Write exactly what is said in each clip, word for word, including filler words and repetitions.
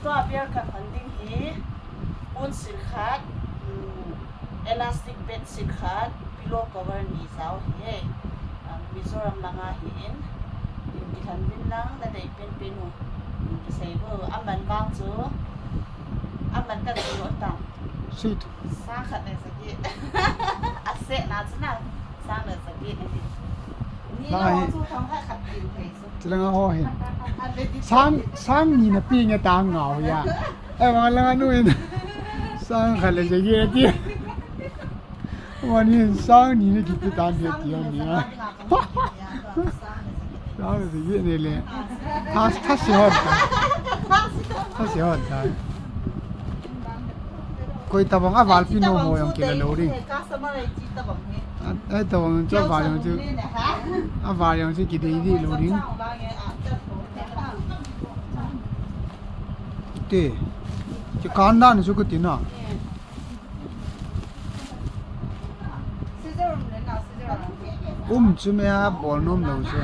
Tua bial khat hon ding hi, ponsil khat, um, elastic bedsheet khat, pillow cover ni jao hi. Um, Mizoram langa hi in, in kilhan vin lang, nadei penpen u. In kisei vo, aman vang chu, aman ka chu lo tam. Sit. Sang khat le sagi. Asetna chu na, sang le sagi na hi. Ni Lai. Lo chu thong khat khat tin thei chu. Chilanga ho hin. Sang, sang ni na pi nge ta ngau ya. Eh, wang langa nu in. Sang khat le sagi ti. Wani sang ni na kipi tan dia ti ni ya. Sang le sagi ni le. Thas, thas se hon ta. Thas se hon ta. Koi tabang a valpi nom ho jong kila lou ding. A, ai tabang chu a val jong chu. A val jong chu kidei deh lou ding. Te. Kikan dan chu kati na. Um chu me a bol nom lou chu.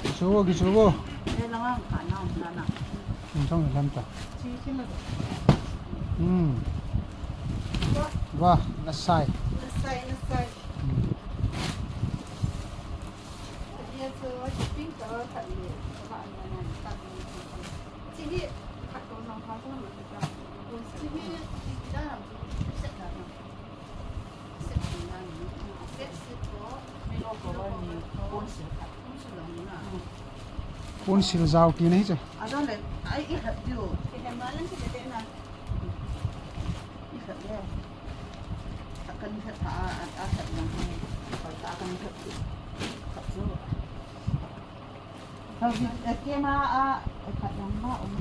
Kichu vo, kichu vo. Kum chang lam ta. Hmm. Wah, nasai. Nasai, nasai. Hmm. Ponsil jao kit na hi chu.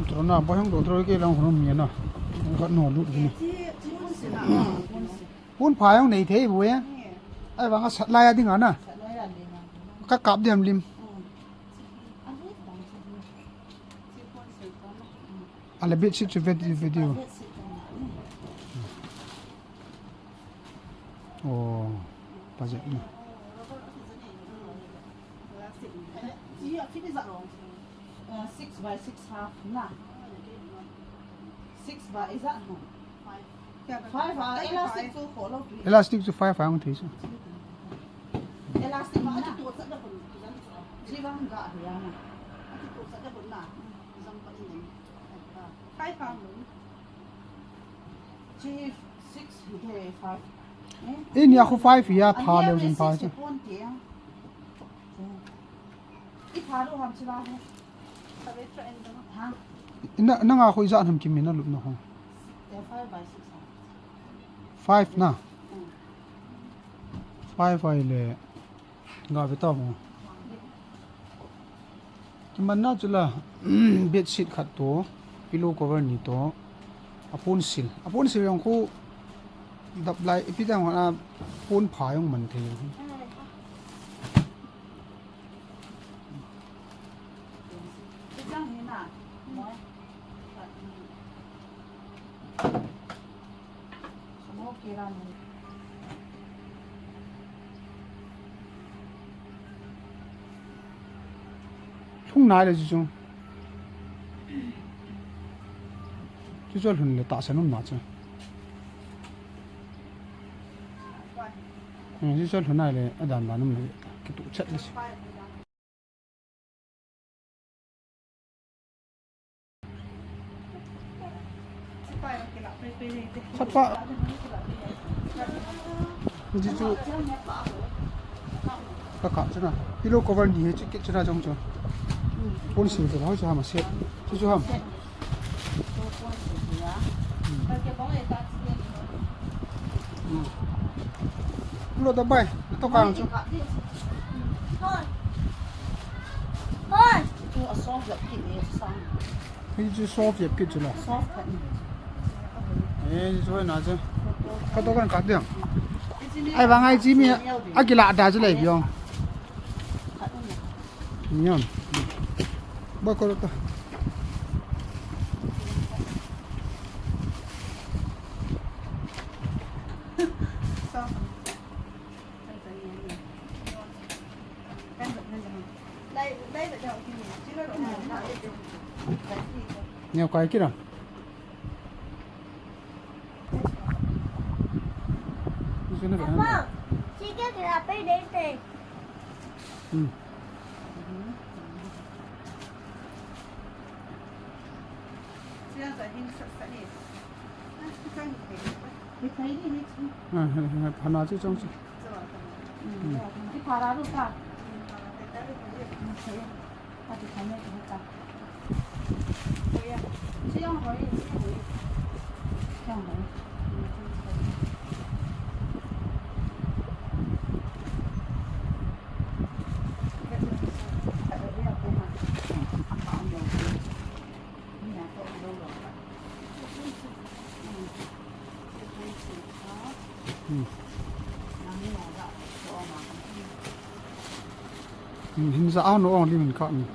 Drone a, boi hung do drone ke lang hung mi na. Khat no lut ni. Pon pha jong nei thei bu ya. Ai vang a sat lai a ding a na. Ka kap diam lim. Ale bedsheet chu ve, video. Oh, budget ni. Six by six half na. Six by is that no? Five, ah, elastic chu kholo tu. Elastic chu five ang thei chu. Elastic ma na. Ji vang ga ya na. Five pound. Ji six, okay, five. Eh? Ini aku five ya, pha leu jin pha. Ina, nanga khu ijat ham kimin a lupna khu. Five na. Five ai le. Ga ve ta mo. Kiman na chu la, bedsheet khat to, pillow cover ni to, a ponsil. A ponsil jong khu dap lai, ipi ta hon a pon pha jong man thei. Lhung nai le chu chu. Chu chu lhun le tahsan um na chu. Hmm, chu chu lhun nai le adan dan um le. Kitu chat le si. Khat pa. Hiche chu. Ka kap chu na. Pillow cover ni hiche kit chu na jong chu. Ponsil chu na, hiche ham a set. Chu chu ham. Lo da bai, to kang chu. Hoi. Chu a soft jep kit ni sang. Hichu soft jep kit chu la. Soft khat ni. Eh, chu na chu. Ka to kan kap diam. Ai vang ai chi mi a kila da chu le biong. Khat ni. Niam. Ba ko ta. Neo kai kira. Sino ba? Apa? Sige, kaya pa yung date. Hmm. Siya sa hin sa sa ni. Ah, sa ni. Ni sa ni ni. Ah, hana chi chong chi. Hmm. Ni para ru ka. Hmm. Hmm, hin za a no ong lim in ka. Hmm.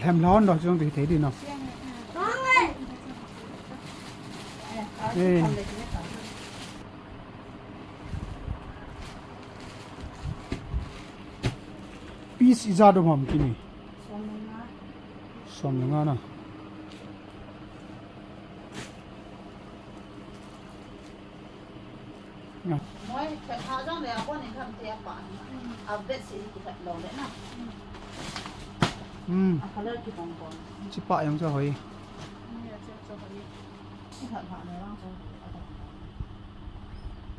Lhem lhon do jong ti thei di no. Eh. Piece ijat um ham kini. Som le nga na. Nga. Moi, khat ha jong le a kon in tham te a pa. A vet si ki khat lo le na. Hmm. A color ki bong bong. Chi pa jong cha hoi. Ni a cha cha hoi. Ki khat ha le jong cha hoi.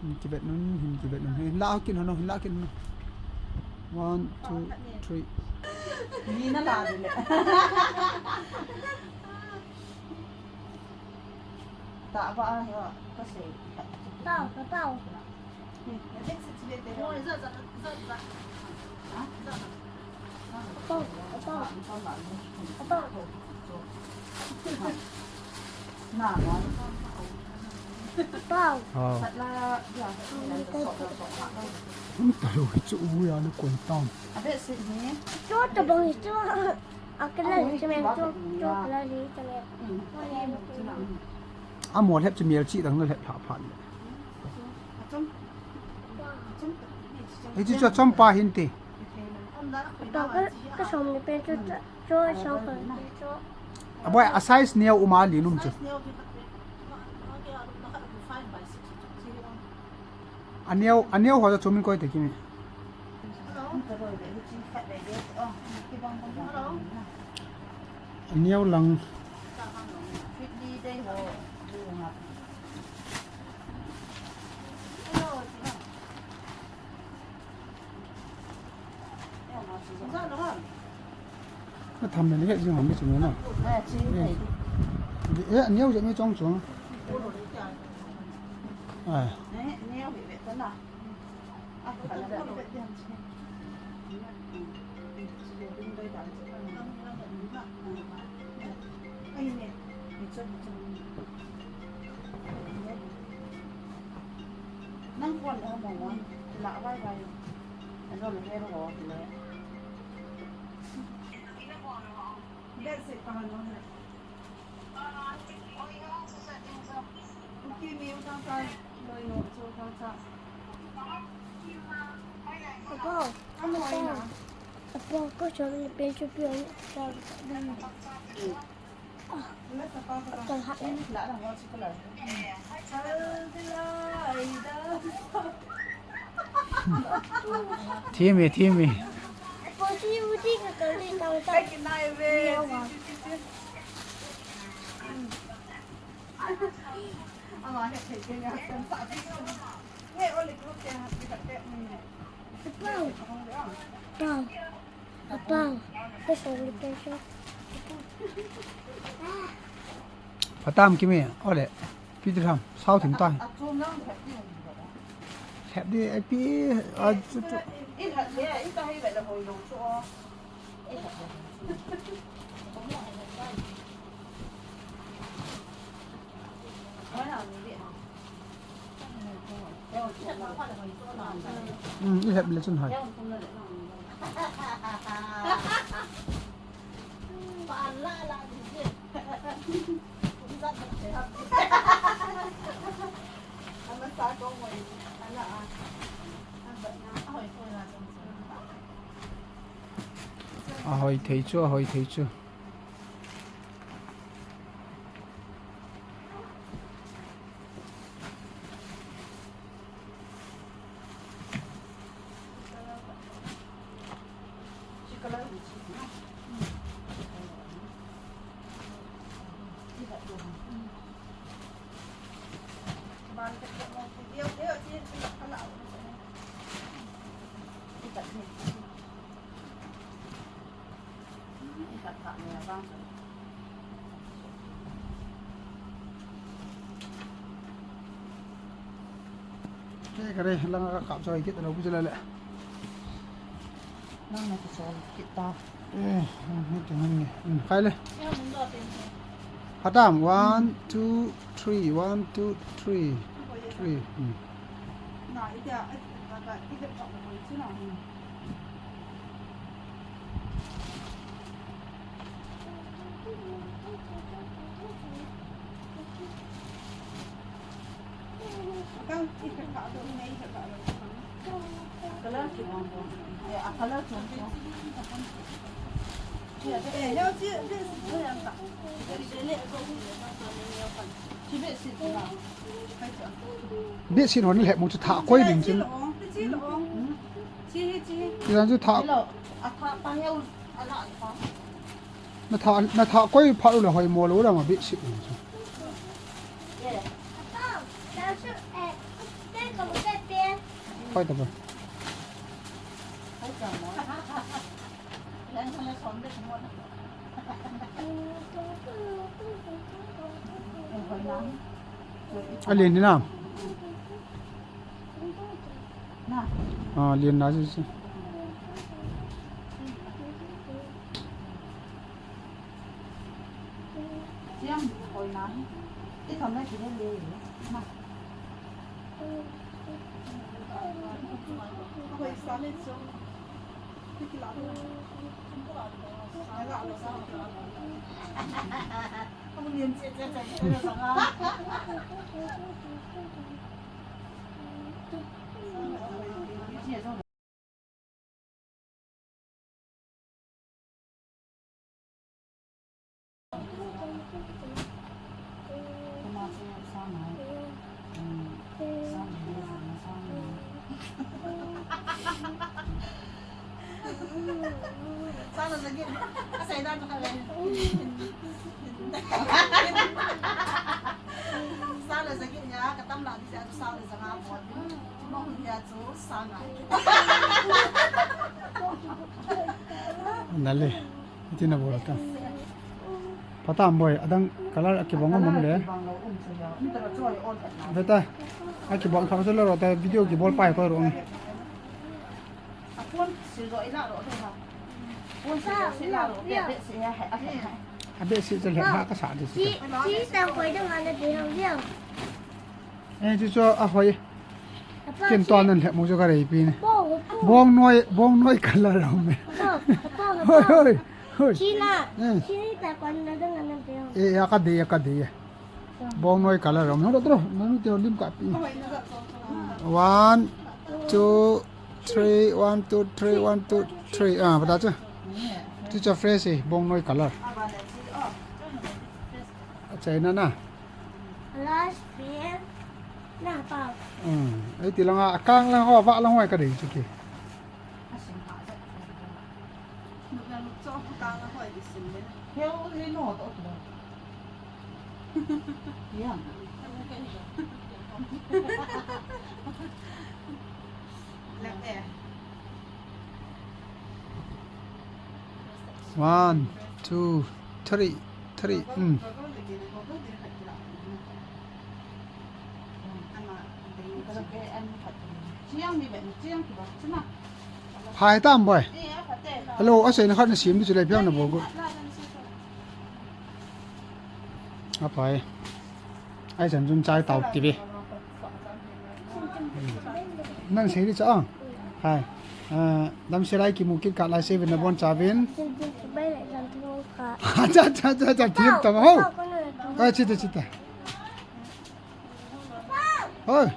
Hmm, ki vet nun, hin ki vet nun. Hin la kin hano, hin la kin hano. One, two, three. Ni na la de le. Ta ba a hi wa, ka sei. Pau, ka pau. Pau, pau. Pau. Pau. Oh. Hung ta lo hi chu u ya le koi tam. Chu ta bang hi chu. A kala hi chu me chu, chu kala hi chu me. A mo lhep chu mel chi dang na lhep lha phan le. Ei chu chu chom pa hin ti. Ka, ka, ka som ni pen chu, chu, chu som pa chu. A boi a size neo um a li num chu. A neo, a neo ho chu min koi te kimi. A neo lang. Na tham le ni he jing ham mi chu na. Eh, a neo je mi chong chong. Eh. Nang phone le mo mo. La vai vai. Ano le hero ho le. That's it, pa no. Ki mi u tang tai. Noi no chu tang cha. Apo. Ano ai na. Apo, ko chon ni pen chu pi on. Thi mi, thi mi. Pau. Apau, ka som ni pen chu. Phatam kimi, ole, pi ti tham, sao thim tai. Lhep di, ai pi, a chu chu. Hmm, i lhep le chun hai. Ahoi thei chu, ahoi thei chu. Ke kare, langa ka kap choi kit lou bu chu le le. Nang na ki choi kit ta. Eh, nang ni tu nang ni. Hmm, khai le. Phatam, one, two, three, one, two, three, three. Hmm. Bedsheet hon lhep mu chu thah koi ding chin. Ilan chu thah. Na thah, na thah koi phat u le hoi mo lou dam a bedsheet ding chu. Hoi ta ba. A lien ni na. A lien na chu chu. Sala lagi. Asai da tu kala. Sala lagi ya, katam la di ya tu sala lagi. Mo ya tu sala. Nale. Iti na bol ta. Phatam boi, adang color a kibang um le. Beta, a kibang kha chu lo ta video kibol pai ko ro. A bedsheet chu le ha ka sa di. Chi, chi ta koi dang ana de hang. Eh, chu chu a hoi. Ken to nan lhep mu chu ka rei pi ne. Bong noi, bong noi color a um e. Hoi, hoi, hoi. Chi na. Eh. Chi ni ta koi na dang ana de hang. Eh, ya ka de, ya ka de. Bong noi color a um. No, no, no, no, te lim ka pi. One, two, three, one, two, three, one, two, three. Ah, bata chu. Chu chu fresh e, bong noi color. Achaina na. Last year, na pa. Hmm. Ei ti langa, akang lang ho, va lang ho, ka dei chu ki. One, two, three, three. Hmm. Phai tam boi. Hello, asei na khat na sim di chu le piang na bol go. Aphai. Ai chan chun chai tau ti ve. Nang sei di cha. Hai. Ah, damsel a kimu kit kah lai seven na bon chauvin. Cha, cha, cha, cha, thiam tam ho. Ai, chita, chita. Hoi.